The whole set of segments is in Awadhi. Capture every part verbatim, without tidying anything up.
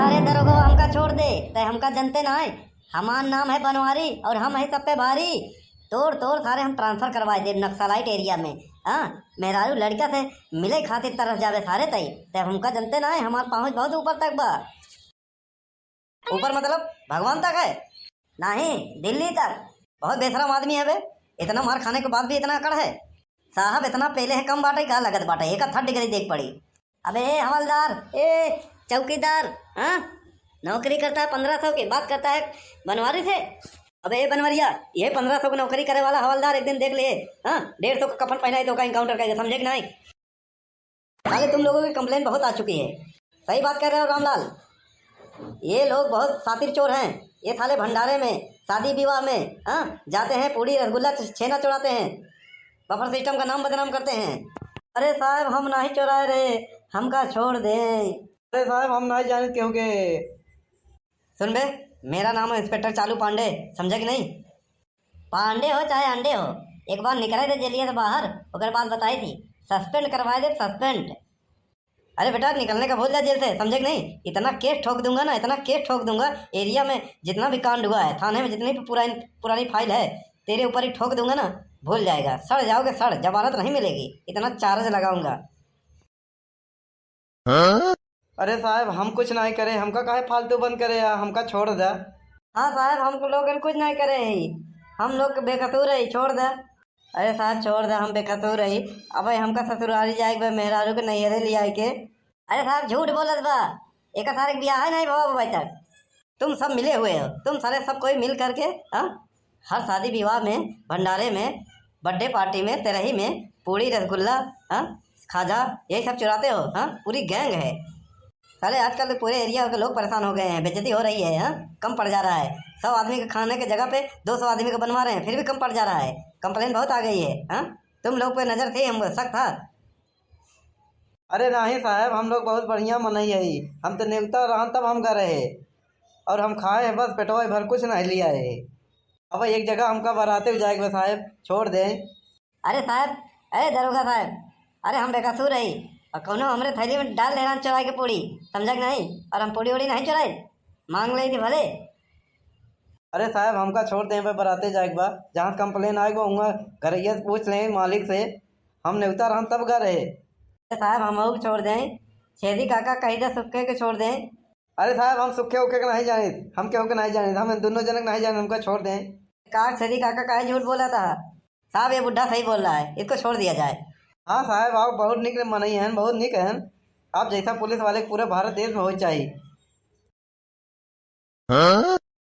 अरे दरोगा, हमका छोड़ दे, तै हमका जनते ना है। हमार नाम है बनवारी और हम है सब पे भारी। तोर, तोर सारे हम transfer करवाए देब नक्सलाइट area में। हाँ, मेहरारू लड़का से मिले खातिर तरस जावे सारे तै। तै हमका जनते ना है, हमार पहुँच बहुत ऊपर तक बा। ऊपर मतलब भगवान तक है? नहीं, दिल्ली तक। बहुत बेशरम आदमी है बे, इतना मार खाने के बाद भी इतना अकड़ है। साहब, इतना पेले है कम बाटे का लगत बाटे, एक third degree देख पड़ी। अबे ए हवलदार, ए चौकीदार, हाँ? नौकरी करता है पन्द्रह सौ की, बात करता है बनवारी से। अबे ए बनवरिया, ये पन्द्रह सौ की नौकरी करे वाला हवलदार एक दिन देख लिए, हाँ? डेढ़ सौ का कफन पहनाई तो का encounter करेगा, समझे कि नहीं? साले, तुम लोगों की complain बहुत आ चुकी है। सही बात कह रहे हो रामलाल, ये लोग बहुत शातिर चोर हैं। ये साले भंडारे में, शादी विवाह में, हाँ, जाते हैं, पूड़ी रसगुल्ला छ-, छेना चुराते हैं, buffer system का नाम बदनाम करते हैं। अरे साहब, हम नहीं चुराए रहे, हमका छोड़ दें। अरे साहब, हम नहीं जाने केहू के। सुन बे, मेरा नाम है Inspector चालू पांडे, समझे कि नहीं? पांडे हो चाहे अंडे हो, एक बार निकले थे जेलिया से बाहर, ओकर बाद बताई थी, suspend करवाए दे, suspend। अरे बेटा, निकलने का भूल जा जेल से, समझे कि नहीं? इतना case ठोक दूंगा ना, इतना case ठोक दूंगा, area में जितना भी कांड हुआ है, थाने में जितनी भी पुरानी, पुरानी file है, तेरे ऊपर ही ठोक दूंगा ना, भूल जाएगा, सड़ जाओगे सड़, जमानत नहीं मिलेगी, इतना charge लगाऊंगा। अरे साहब, हम कुछ नहीं करे, हमका काहे फालतू बंद करे या हमका छोड़ दे। हाँ साहब, हम लोगन कुछ नहीं करे ही, हम लोग बेकसूर है, छोड़ दे। अरे साहब, छोड़ दे, हम बेकसूर है। अबे हमका ससुरारी जाए के बा, मेहरारू के नैहरे ले आए के। अरे साहब, झूठ बोलत बा, एक सारे के बियाह है नहीं भवा भाई तक। तुम सब मिले हुए हो, तुम सारे सब कोई मिल करके, हाँ, हर शादी विवाह में, भंडारे में, birthday party में, तेरही में पूड़ी रसगुल्ला, हाँ, खाजा, यही सब चुराते हो, हाँ, पूरी gang है। साले आजकल पूरे area के लोग परेशान हो गए हैं, बेइज्जती हो रही है, हाँ, कम पड़ जा रहा है। सौ आदमी के खाने के जगह पे दो सौ आदमी को बनवा रहे हैं, फिर भी कम पड़ जा रहा है। Complain बहुत आ गई है, हाँ, तुम लोग पे नजर थी, हमको शक था। अरे नाही साहब, हम लोग बहुत बढ़िया मनई हई, हम तो नेवता रहन तब हम गए रहे, और हम खाए हैं बस पेटवा भर, कुछ नहीं लिया है। अब एक जगह हमका बराते जाए के बा साहब, छोड़ दे। अरे साहब, अरे दरोगा साहब, अरे हम बेकसूर हई, और कौनो हमरे थैली में डाल दे रहन चुराई के पूड़ी, समझा कि नहीं? और हम पूड़ी उड़ी नहीं चुराई, मांग ले थी भले। अरे साहब, हमका छोड़ दे, बराते जाए के बा, जहाँ से complain आए के बा, उहाँ घरैया से पूछ ले मालिक से, हम नेवता रहन तब गए रहे। अरे साहब, हमहू के छोड़ दें, छेदी काका कही दे सुक्खे के छोड़ दें। अरे साहब, हम सुक्खे उक्खे के नहीं जानित, हम केहू के नहीं जानित, हम इन दोनों जने के नहीं जानित, हमका छोड़ दें। का छेदी काका काहे झूठ बोला था? साहब, ये बुढ़ा सही बोल रहा है, इसको छोड़ दिया जाए। हाँ साहब, आप बहुत निक मनई हैं, बहुत निक हैं। आप जैसा पुलिस वाले पूरे भारत देश में हो चाहिए।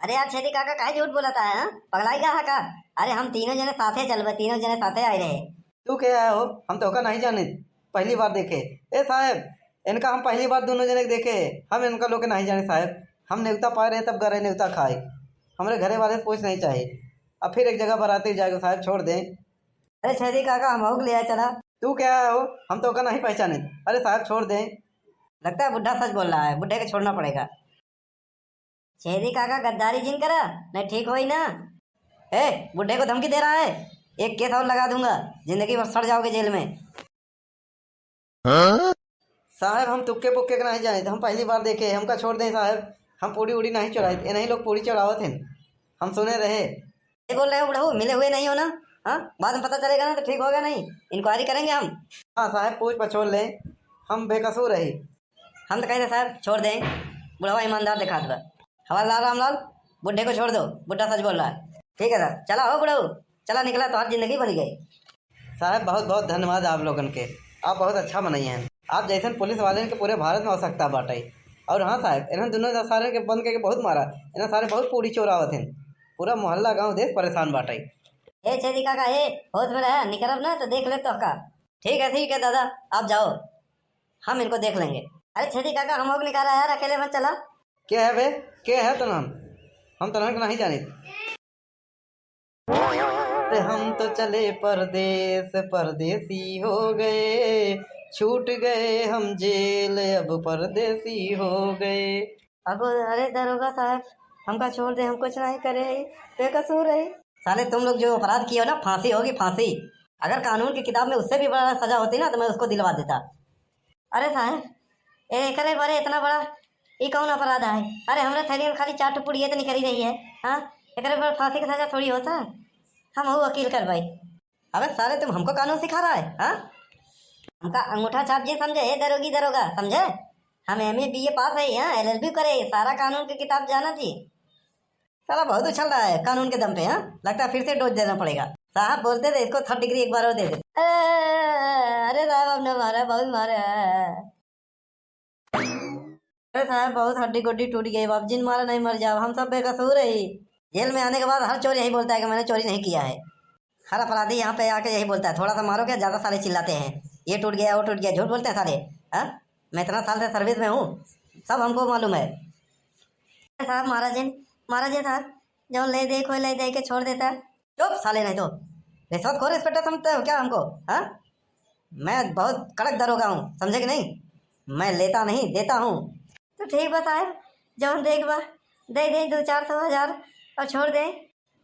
अरे यार छेदी काका, काहे झूठ बोलत है, हाँ? पगलाई गा है का? अरे हम तीनों जने साथे चलबे, तीनों जने साथे आए रहे। तू के आए हो? हम तोहका नहीं जानित, पहली बार देखे। ए साहब, इनका हम पहली बार दोनों जने के देखे, हम इनका लोग के नहीं जाने साहब। हम नेवता पाए रहे तब गए रहे नेवता खाए। हमरे घरे वाले से पूछ नहीं चाहे। अब फिर एक जगह बराती जाएगा साहब, छोड़ दें। अरे छेदी काका, हम लोग ले आए चला। तू क्या हो? हम तोहका नहीं पहचाने। अरे साहब, छोड़ दें। लगता है बुढ़ा सच बोल रहा है, बुढ़े को छोड़ना पड़ेगा। छेदी काका, गद्दारी जिन करा, नहीं ठीक होई ना। ए, बुढ़े को धमकी दे रहा है, एक case और लगा दूंगा, जिंदगी भर सड़ जाओगे जेल में। साहब, हम तुक्के पुक्के के नहीं जाने, हम पहली बार देखे, हमका छोड़ दें साहब, हम पूड़ी उड़ी नहीं चुराए, ये नहीं लोग पूड़ी चढ़ावत हैं, हम सुने रहे। ये बोल रहे हो बुढ़ऊ, मिले हुए नहीं हो ना? हाँ, बाद में पता चलेगा ना तो ठीक होगा नहीं, inquiry करेंगे हम। हाँ साहब, पूछ पछोड़ लें, हम बेकसूर रही। हम तो कहते साहब छोड़ दें, बुढ़वा ईमानदार दिखात बा। हवलदार रामलाल, बुढ़े को छोड़ दो, बुढ़ा सच बोल रहा है। ठीक है साहब, चला हो बुढ़ऊ, चला निकला, तोहार जिंदगी बन गई। साहब बहुत बहुत धन्यवाद आप लोगन के, आप बहुत अच्छा मनई हैं। आप जैसन पुलिस वाले के पूरे भारत में आवश्यकता बाटे। और हाँ साहब, इन्हन दोनों सारे के बंद करके बहुत मारा, इन्हन सारे बहुत पूड़ी चोरावत हैं, पूरा मोहल्ला गांव देश परेशान बाटे। ए छेदी काका, ए होश में रहा, निकलब ना तो देख ले तोहका। ठीक है, ठीक है दादा, आप जाओ, हम इनको देख लेंगे। अरे छेदी काका, हम लोग निकाला यार, अकेले मत चला। के है बे? के है तनहन? हम तनहन के नहीं जानित। अरे हम तो चले परदेस, परदेसी हो गए, छूट गए हम जेल, अब परदेसी हो गए। अब अरे दरोगा साहब, हमका छोड़ दे, हम कुछ नहीं करे है, बेकसूर है। साले तुम लोग जो अपराध किए हो ना, फांसी होगी, फांसी। अगर कानून की किताब में उससे भी बड़ा सजा होती ना, तो मैं उसको दिलवा देता। अरे साहब, ए, एकरे बारे इतना बड़ा ई कौन अपराध है? अरे, हमरे थैली में खाली चार ठो पुड़िये तो निकली रही है। हाँ, एकरे पर फांसी के सजा थोड़ी होता। हम हऊ वकील करवाई। अबे साले, तुम हमको कानून सिखा रहा है, हाँ? हमका अंगूठा छाप जे समझे, ए दरोगी दरोगा, समझे? हम एम ए बी ए पास है, हाँ, एल एल बी करे, सारा कानून के किताब जाना थी। साला बहुत उछल रहा है कानून के दम पे, हाँ? लगता है फिर से डोज देना पड़ेगा। साहब बोलते थे इसको थर्ड डिग्री एक बार और दे दे। अरे, अरे साहब, अब न मारा, बहुत मारा है। अरे साहब, बहुत हड्डी गोड्डी टूट गई, अब जिन मारा नहीं मर जाओ, हम सब बेकसूर है। जेल में आने के बाद हर चोर यही बोलता है कि मैंने चोरी नहीं किया है। हर अपराधी यहाँ पे आके यही बोलता है, थोड़ा सा मारो क्या, ज्यादा साले चिल्लाते हैं, ये टूट गया, वो टूट गया, झूठ बोलते हैं साले। हाँ, मैं इतना साल से सर्विस में हूँ, सब हमको मालूम है। साहब, मारा जिन, मारा जिन साहब, जौन ले दे, कोई ले दे के छोड़ देता। चुप साले, नहीं तो रिश्वतखोर इंस्पेक्टर समझते हो क्या हमको? हाँ, मैं बहुत कड़क दरोगा हूँ, समझे कि नहीं? मैं लेता नहीं, देता हूँ। तो ठीक बा साहब, जौन देख बा दे दे दो चार सौ हजार और छोड़ दे।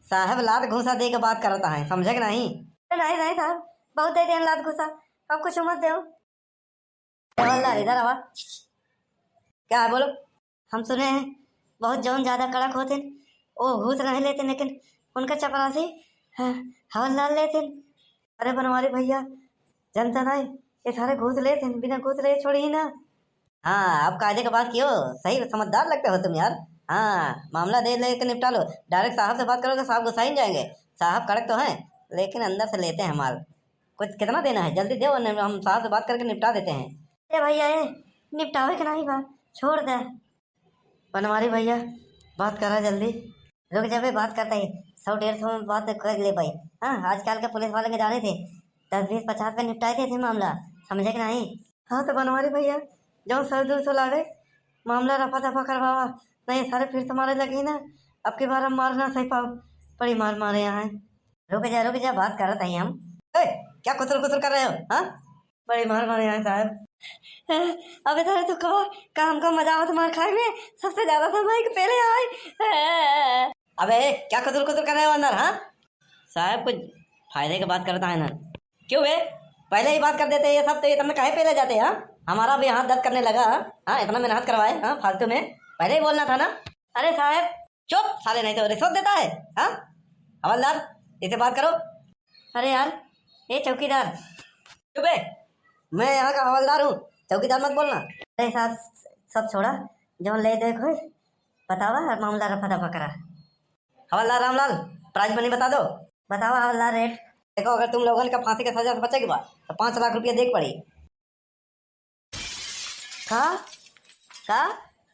साहब लात घूसा दे के बात करता है, समझे कि नहीं? नहीं, नहीं साहब, बहुत दे दे लात घूसा, अब कुछ मत दो। हवलदार, इधर आवा। क्या है, बोलो। हम सुने हैं, बहुत जौन ज्यादा कड़क होते हैं, वो घूस नहीं लेते, लेकिन उनका चपरासी, हाँ, हवलदार लेते हैं। अरे बनवारी भैया, जनता नहीं, ये सारे घूस लेते हैं, बिना घूस ले छोड़ी ही ना। हाँ, अब कायदे के बात कियो, सही समझदार लगते हो तुम यार। हाँ, मामला दे लेके निपटा लो, डायरेक्ट साहब से बात करोगे, साहब गुस्सा ही जाएंगे। साहब कड़क तो हैं, लेकिन अंदर से लेते हैं माल। कुछ कितना देना है, जल्दी दे, वरना हम साहब से बात करके निपटा देते हैं। ए भैया, ए, निपटावे के नहीं बा, छोड़ दे। बनवारी भैया, बात करा जल्दी। रुक जा बे, बात करता ही, सौ डेढ़ सौ में बात कर ले भाई। हाँ, आजकल के पुलिस वाले के जाने थे, दस बीस पचास पे निपटाए थे, थे मामला, समझे कि नहीं? हाँ तो बनवारी भैया, जौन सौ दो सौ लागे, मामला रफा दफा करवावा, नहीं सारे फिर से मारे लगी ना, अब की बार हम मार ना सही पाओ, बड़ी मार मारे यहाँ है। रुक जा, रुक जा, बात करत हई हम। ए, क्या खुसुर खुसुर कर रहे हो, हाँ? बड़ी मार मारे हैं साहब। अबे सारे तू कहो, का हमका मजा आवत मार खाए में? सबसे ज्यादा तो भाई के पहले आए। अबे, क्या खुसुर खुसुर कर रहे हो अंदर, हाँ? साहब, कुछ फायदे के बात करता है ना। क्यों बे? पहले ही बात कर देते ये सब, तो ये तुमने काहे पहले जाते, हाँ? हमारा भी हाथ दर्द करने लगा, हाँ? इतना मेहनत करवाए, हाँ? फालतू में। पहले ही बोलना था ना। अरे साहब, चुप साले, नहीं तो रिश्वत देता है, हाँ? हवलदार, इसे बात करो। अरे यार, ए चौकीदार। चुप है, मैं यहाँ का हवलदार हूँ, चौकीदार मत बोलना। अरे साहब, सब छोड़ा, जौन ले दे कोई, बतावा और मामला रफा दफा करा। हवलदार रामलाल, प्राइज मनी बता दो। बतावा हवलदार रेट। देखो, अगर तुम लोगन का फांसी के सजा से बचे के बा, तो पाँच लाख रुपया दे के पड़ी। का? का?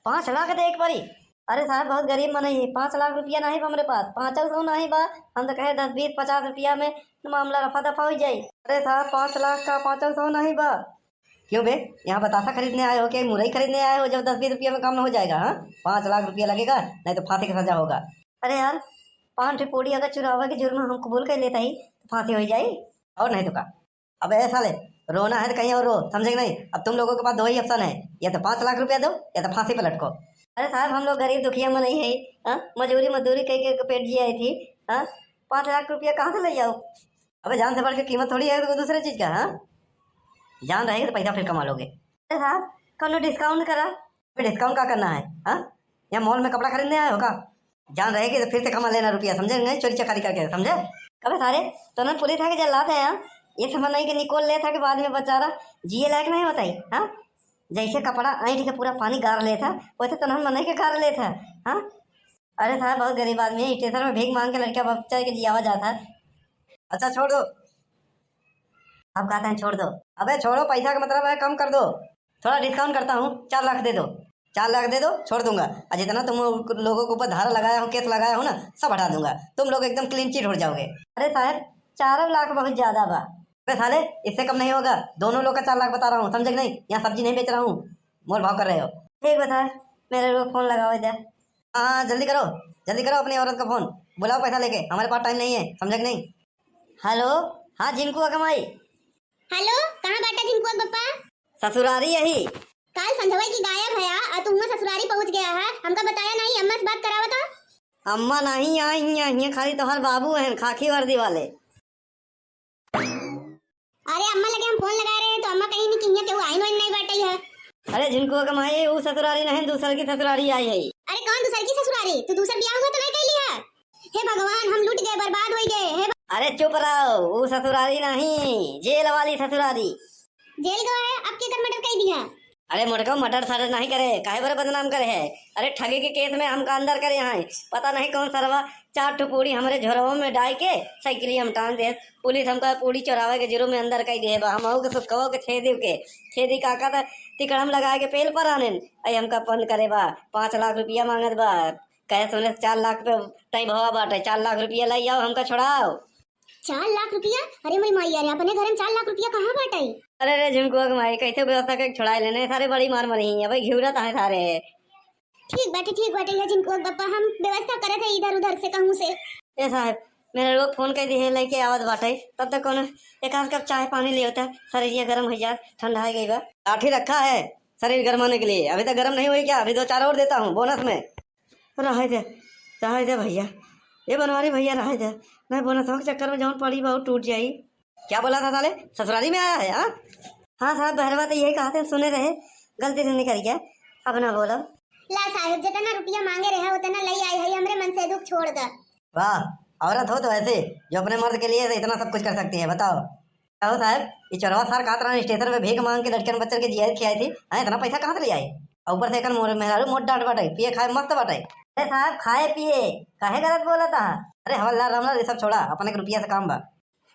पाँच लाख दे के पड़ी? अरे साहब, बहुत गरीब मनई है, पाँच लाख रुपया नहीं बा हमरे पास, पाँचौ सौ नहीं बा। हम तो कहे दस, बीस, पचास रुपया में मामला रफा दफा हो जाई। अरे साहब, पाँच लाख का पाँचौ सौ नहीं बा। क्यों बे, यहाँ बतासा खरीदने आए हो कि मुरई खरीदने आए हो, जब दस बीस रुपया में काम न हो जाएगा? हाँ, पाँच लाख रुपया लगेगा, नहीं तो फांसी का सजा होगा। अरे यार, पाँच ठे पूड़ी अगर चुरावे के जुर्म हम कबूल कर लेता ही, तो फांसी हो जाई। और नहीं तो का। अबे ए साले, रोना है तो कहीं और रो, समझे कि नहीं? अब तुम लोगों के पास दो ही ऑप्शन है, या तो पाँच लाख रुपया दो, या तो फांसी पे लटको। अरे साहब, हम लोग गरीब दुखिया मनई है, हाँ? मजूरी मजदूरी कई के पेट जिया थी, हाँ? पाँच लाख रुपया कहाँ से ले जाओ? अबे जान से बढ़ के कीमत थोड़ी है कोई दूसरे चीज का, हाँ? जान रहेगी तो पैसा फिर कमा लोगे। अरे साहब, कौनो डिस्काउंट करा। अबे डिस्काउंट का करना है, हाँ? यहाँ मॉल में कपड़ा खरीदने आए हो का? जान रहेगी तो फिर से कमा लेना रुपया, समझे नहीं? चोरी चकारी करके, समझे? अबे सारे, तो ना पुलिस आके जल्लात है यहाँ। ये समझ नहीं कि निकोल ले था कि बाद में बेचारा जिए लायक नहीं होता ही, हाँ? जैसे कपड़ा ऐंठ के पूरा पानी गार ले था, वैसे तो ना मनई के गार ले था, हाँ? अरे साहब, बहुत गरीब आदमी है, स्टेशन में भीख मांग के लड़का बच्चा के जियावा जाता है। अच्छा, छोड़ दो। अब कहते हैं छोड़ दो। अबे छोड़ो, पैसा का मतलब है कम कर दो। थोड़ा डिस्काउंट करता हूँ, चार लाख दे दो। चार लाख दे दो, छोड़ दूंगा। और जितना तुम लोगों के ऊपर धारा लगाया हूँ, केस लगाया हूँ ना, सब हटा दूंगा। तुम लोग एकदम क्लीन चिट हो जाओगे। अरे साहब, चारों लाख बहुत ज्यादा बा। अबे साले, इससे कम नहीं होगा। दोनों लोग का चार लाख बता रहा हूँ, समझे कि नहीं? यहाँ सब्जी नहीं बेच रहा हूँ, मोल भाव कर रहे हो। ठीक बा साहब, मेरे को फोन लगावे दे। हाँ, जल्दी करो, जल्दी करो अपनी औरत का फोन। बुलाओ पैसा लेके, हमारे पास टाइम नहीं है, समझे कि नहीं? हेलो, हाँ जिनको अगमाई। हेलो, कहाँ बाटा जिनको बप्पा? ससुरारी यही। काल संझवई की गायब है आ, आ तुम ससुरारी पहुँच गया है, हमका बताया नहीं, अम्मा से बात करावा था। अम्मा नहीं आई हियाँ, हियाँ खाली तोहर बाबू हैं खाकी वर्दी वाले। अरे अम्मा लगे हम फोन लगा रहे हैं तो अम्मा कहीं नहीं कि हियाँ केहू आइन वाइन नहीं बाटे है। अरे झिनकुआ के माई, ऊ ससुरारी नहीं, दूसर की ससुरारी आई है। अरे कौन दूसर की ससुरारी? तू दूसर बियाह हुआ तो नहीं कैली है? हे भगवान, हम लूट गए, बर्बाद हो गए। हे भ- अरे चुप रहो, ऊ ससुरारी नहीं, जेल वाली ससुरारी। जेल गवा है, अब के कर मर्डर कर दिया? अरे मोटका, मर्डर सर्डर नहीं करे, काहे बरे बदनाम करे है? अरे ठगी के केस में हमका अंदर करे हैं, पता नहीं कौन सरवा चार ठो पूड़ी हमरे झोरवा में डाल के साइकिलिया में टांग दे। पुलिस हमका पूड़ी चोरावे के जुर्म में अंदर कर दिए बा, हम के सुखवा के छेदी के, छेदी काका त तिकड़म लगा के पेल पर आनेन, आई हमका बंद करे बा, पाँच लाख रुपया मांगत बा, कहे सुने चार लाख पे तई भवा बाटे, चार लाख रुपया लाई आओ, हमका छोड़ाओ। चार लाख रुपया? अरे मोरी माई, अरे अपने घर में चार लाख रुपया कहाँ बाटे? अरे रे झिनकुआ के माई, कैसे व्यवस्था करके छुड़ाए लेने, सारे बड़ी मार मरी हैं, अबे घिउरत हैं सारे। ठीक बाटे, ठीक बाटे, ये झिनकुआ के बप्पा, हम व्यवस्था करत है इधर उधर से कहूँ से। ए साहब, मेरे लोग फोन कर दिए, लेके आवत बाटे, तब तक कौन एक आध कप चाय पानी ले होता, शरीर ये गर्म हो जात, ठंडा हो गई बा। लाठी रखा है, शरीर गर्माने के लिए, अभी तक गर्म नहीं हुई क्या? अभी दो चार और देता हूँ बोनस में। रहे दे, रहे दे भैया, ए बनवारी भैया, रहे दे, नहीं बोनस के चक्कर में जौन पड़ी बा, ऊ टूट जाई। क्या बोला था साले, ससुराली में आया है? हाँ, हाँ साहब, बहरवा तो यही कहा थे, सुने रहे, गलती से निकल गया, अब ना बोलो। ला साहेब, जितना रुपया मांगे रहे उतना ले आई है, हमरे मन से दुख छोड़ द। वाह, औरत हो तो ऐसे, जो अपने मर्द के लिए इतना सब कुछ कर सकती है, बताओ। कहो साहब, ये चोरवा सार कहत रहन स्टेशन पे भीख मांग के लड़कन बच्चन के जियाई खियाई थी, हैं, इतना पैसा कहाँ से ले आई? और ऊपर से एकर मोर-, मेहरारू मोट डांट बाटे, पिए खाए मस्त बाटे। अरे साहब, खाए पिए काहे गलत बोला था? अरे हवलदार रामलाल, ये सब छोड़ा, अपने के रुपया से काम बा।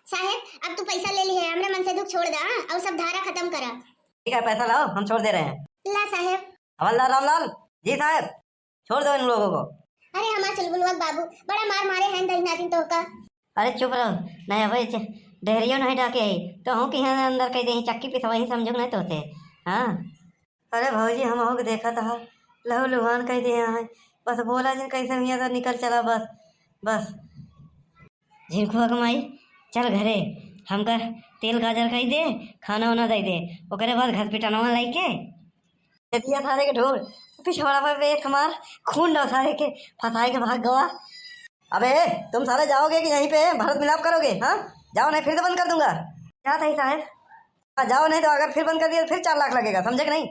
साहेब, अब तू पैसा ले ली है, हमरे मन से दुख छोड़ दे, हाँ? और सब धारा खत्म करा। ठीक है, पैसा लाओ, हम छोड़ दे रहे हैं। ला साहेब। हवलदार रामलाल। जी साहेब। छोड़ दो इन लोगों को। अरे हमार चुलबुलवा बाबू, बड़ा मार मारे हैं दही नातिन तोहका। अरे चुप रहो, नहीं अबे च-, डेहरियो नहीं डाके आई, तो हूँ कि यहाँ अंदर कह दे, चक्की पिसवा ही समझो नहीं तो थे। हाँ। अरे भौजी, हम हो के देखा था, लहू लुहान कह दे हैं, बस बोला जिन कैसे हुआ तो निकल चला बस, बस। झिनकुआ के माई, चल घरे, हमका तेल गाजर कई दे, खाना वाना दे दे, ओकरे बाद घसपिटनवा लइके दे दिया सारे के ढोल, पिछवाड़ा पर एक मार, खून डाल सारे के, फंसाए के भाग गवा। अबे, तुम सारे जाओगे कि यहीं पे भरत मिलाप करोगे, हाँ? जाओ, नहीं फिर से बंद कर दूंगा। जात ही साहेब। हाँ, जाओ, नहीं तो अगर फिर बंद कर दिया तो फिर चार लाख लगेगा, समझे कि नहीं?